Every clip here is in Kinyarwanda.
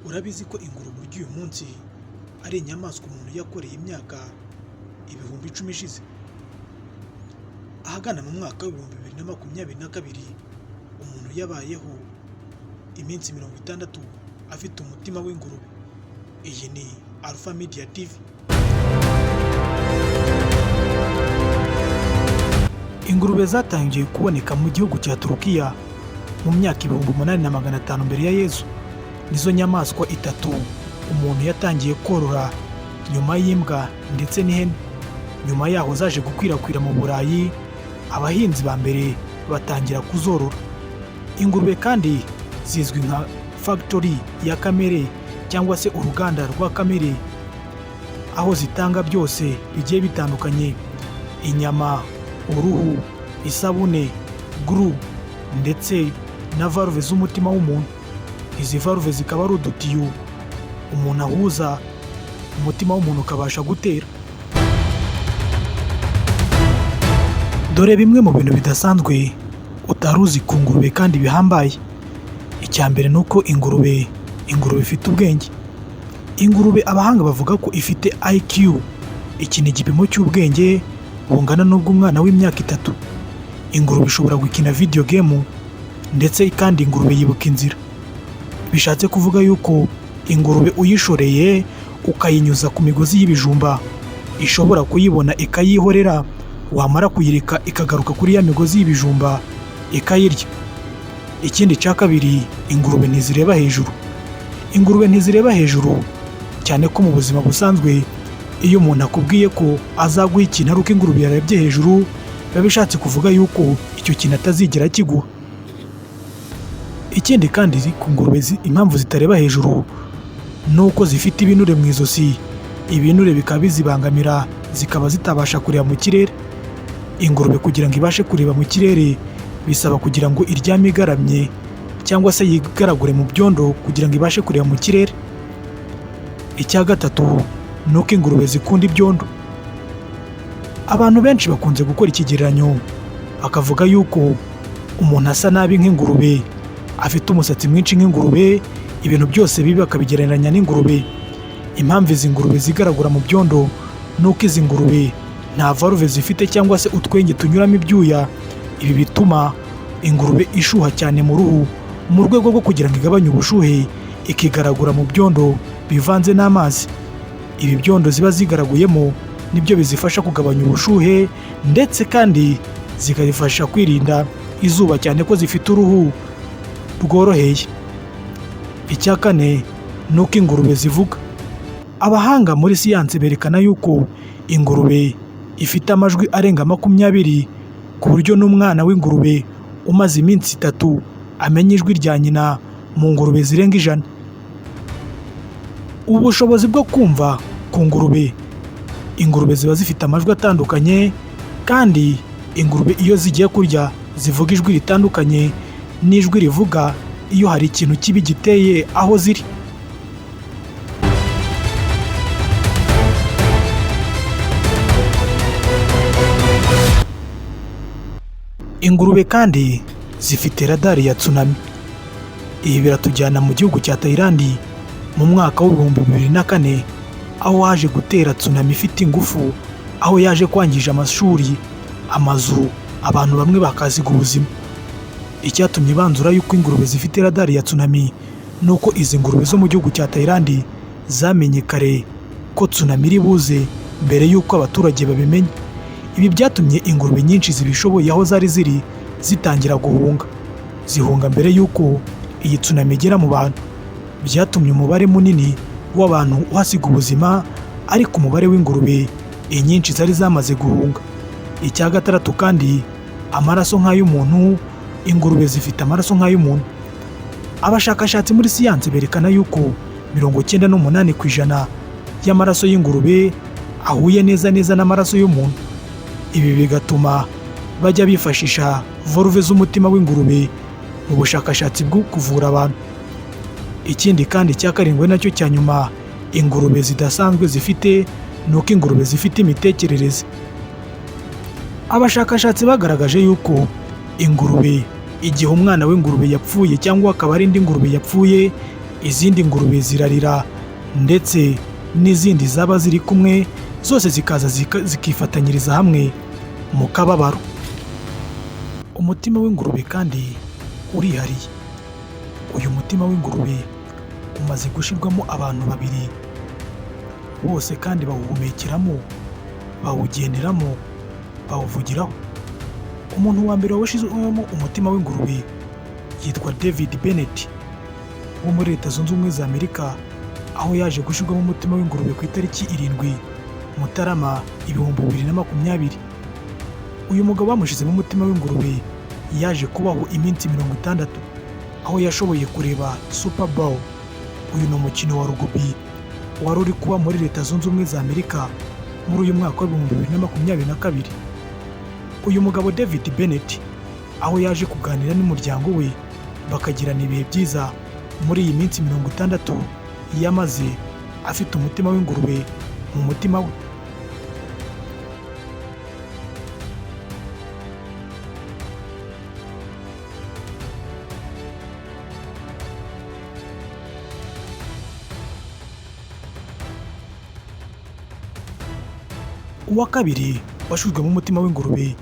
Urabizi ko ingurube urya uyu munsi ari inyamaswa umuntu yakoreye imyaka 10.000 ishize? Ahagana mu mwaka wa 2022, umuntu yabayeho iminsi 60 afite umutima w'ingurube. Iyi ni Alpha Media TV. Ingurube zatangiye kuboneka mu gihugu cya Turukiya mu myaka 8500 mbere ya Yezu. Nizo nyamaswa itatu umuntu yatangiye korora nyuma y'imbwa ndetse n'ihene. Nyuma yaho zaje gukwirakwira mu Burayi, abahinzi ba mbere batangira kuzorora. Ingurube kandi zizwi nka factory ya kamere cyangwa se uruganda rwa kamere, aho zitanga byose bigiye bitandukanye: inyama, uruhu, isabune, glue ndetse na valve z'umutima w'umuntu. Izi valve zikaba ari udutiyo umuntu ahuza, umutima w'umuntu ukabasha gutera. Dore bimwe mu bintu bidasanzwe utari uzi ku ngurube kandi bihambaye. Icya mbere ni uko ingurube ifite ubwenge. Ingurube abahanga bavuga ko ifite IQ. Iki ni igipimo cy'ubwenge bungana n'ubw'umwana w'imyaka 3. Ingurube ishobora gukina video game, ndetse kandi ingurube yibuka inzira. Bishatse kuvuga yuko ingurube uyishoreye ukayinyuza ku migozi y'ibijumba, ishobora kuyibona ikayihorera, wamara kuyireka ikagaruka kuri ya migozi y'ibijumba ikayirya. Ikindi cya kabiri, ingurube ntizireba hejuru. Ingurube ntizireba hejuru, cyane ko mu buzima busanzwe iyo umuntu akubwiye ko azaguha ikintu ari uko ingurube yarebye hejuru, biba bishatse kuvuga yuko icyo kintu atazigera akiguha. Ikindi kandi ku ngurube, impamvu zitareba hejuru ni uko zifite ibinure mu izosi, ibinure bikaba bizibangamira, zikaba zitabasha kureba mu kirere. Ingurube kugira ngo ibashe kureba mu kirere bisaba kugira ngo iryame igaramye cyangwa se yigaragure mu byondo kugira ngo ibashe kureba mu kirere. Icya gatatu ni uko ingurube zikunda ibyondo. Abantu benshi bakunze gukora ikigereranyo bakavuga yuko umuntu asa nabi nk'ingurube, afite umusatsi mwinshi nk'ingurube, ibintu byose bibi bakabigereranya n'ingurube. Impamvu izi ngurube zigaragura mu byondo ni uko izi ngurube nta valve zifite cyangwa se utwenge tunyuramo ibyuya. Ibi bituma ingurube ishuha cyane mu ruhu. Mu rwego rwo kugira ngo igabanye ubushuhe, ikigaragura mu byondo bivanze n'amazi. Ibi byondo ziba zigaraguyemo nibyo bizifasha kugabanya ubushuhe, ndetse kandi zikazifasha kwirinda izuba, cyane ko zifite uruhu rworoheye. Icya kane ni uko ingurube zivuga. Abahanga muri siyansi berekana yuko ingurube ifite amajwi arenga 20, ku buryo n'umwana w'ingurube umaze iminsi 3 amenya ijwi rya nyina mu ngurube zirenga 100. Ubu bushobozi bwo kumva ku ngurube, ingurube ziba zifite amajwi atandukanye, kandi ingurube iyo zigiye kurya zivuga ijwi ritandukanye n'ijwi rivuga iyo hari ikintu kibi giteye aho ziri. Ingurube kandi zifite radari ya tsunami. Ibi biratujyana mu gihugu cya Tayilandi mu mwaka wa 2004, aho haje gutera tsunami ifite ingufu, aho yaje kwangije amashuri, amazu, abantu bamwe bakahasiga ubuzima. Icyatumye banzura yuko ingurube zifite radari ya tsunami ni uko izi ngurube zo mu gihugu cya Tayilandi zamenye kare ko tsunami iri buze mbere y'uko abaturage babimenya. Ibi byatumye ingurube nyinshi zibishoboye aho zari ziri zitangira guhunga, zihunga mbere y'uko iyi tsunami igera mu bantu. Byatumye umubare munini w'abantu uhasiga ubuzima, ariko umubare w'ingurube inyinshi zari zamaze guhunga. Icya gatandatu kandi, amaraso nk'ay'umuntu, ingurube zifite amaraso nk'ay'umuntu. Abashakashatsi muri siyansi berekana yuko 98% y'amaraso y'ingurube ahuye neza neza n'amaraso y'umuntu. Ibi bigatuma bajya bifashisha valve z'umutima w'ingurube mu bushakashatsi bwo kuvura abantu. Ikindi kandi cya karindwi nacyo cya nyuma ingurube zidasanzwe zifite ni uko ingurube zifite imitekerereze. Abashakashatsi bagaragaje yuko ingurube, igihe umwana w'ingurube yapfuye cyangwa akaba ari indi ngurube yapfuye, Izindi ngurube zirarira, ndetse n'izindi zaba ziri kumwe zose zikaza zikifatanyiriza hamwe mu kababaro. Umutima w'ingurube kandi urihariye. Uyu mutima w'ingurube umaze gushyirwamo abantu babiri bose, kandi bawuhumekeramo, bawugenderamo, bawuvugiraho. Umuntu wa mbere washyizwemo umutima w'ingurube yitwa David Bennett wo muri Leta Zunze Ubumwe za Amerika, aho yaje gushyirwamo umutima w'ingurube ku itariki 7 Mutarama 2020. Uyu mugabo bamushyizemo umutima w'ingurube yaje kubaho iminsi 60, aho yashoboye kureba Super Bowl. Uyu ni umukino wa rugby wari uri kuba muri Leta Zunze Ubumwe za Amerika muri uyu mwaka wa 2022. Uyu mugabo David Bennett, aho yaje kuganira n'umuryango we bakagirana ibihe byiza muri iyi minsi 60 yamaze afite umutima w'ingurube mu mutima we. Uwa kabiri washyizwemo umutima w'ingurube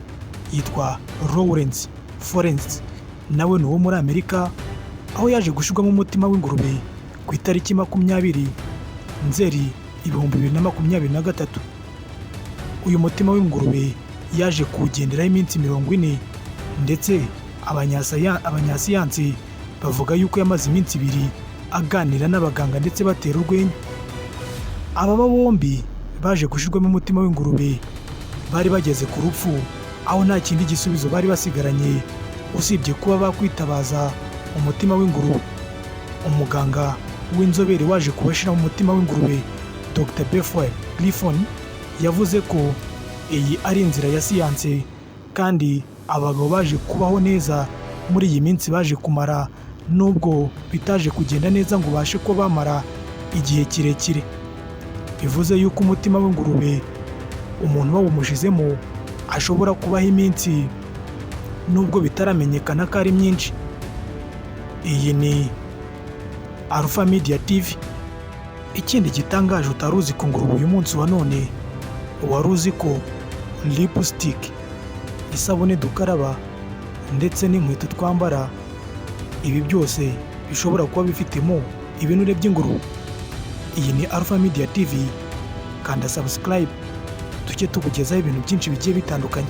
yitwa Lawrence Forens, nawe ni uwo muri Amerika, aho yaje gushyirwamo umutima w'ingurube ku itariki 20 Nzeri 2023. Uyu mutima w'ingurube yaje kuwugenderaho iminsi 40, ndetse abanyasiyansi bavuga yuko yamaze iminsi 2 aganira n'abaganga ndetse batera urwenya. Aba bombi baje gushyirwamo umutima w'ingurube bari bageze ku rupfu, aho nta kindi gisubizo bari basigaranye usibye kuba bakwitabaza umutima w'ingurube. Umuganga w'inzobere waje kubashyira mu mutima w'ingurube, Dr Bethel Griffon, yavuze ko iyi ari inzira ya siyansi, kandi abagabo baje kubaho neza muri iyi minsi baje kumara, nubwo bitaje kugenda neza ngo ubashe kuba bamara igihe kirekire. Bivuze yuko umutima w'ingurube umuntu bawumushyizemo ashobora kubaho iminsi, nubwo bitaramenyekana ko ari myinshi. Iyi ni Alpha Media TV. Ikindi gitangaje utari uzi ku ngurube uyu munsi wa none, wari uzi ko lipstick, isabune dukaraba ndetse n'inkweto twambara, ibi byose bishobora kuba bifitemo ibinure by'ingurube? Iyi ni Alpha Media TV, kanda subscribe tujye tukugezaho ibintu byinshi bigiye bitandukanye.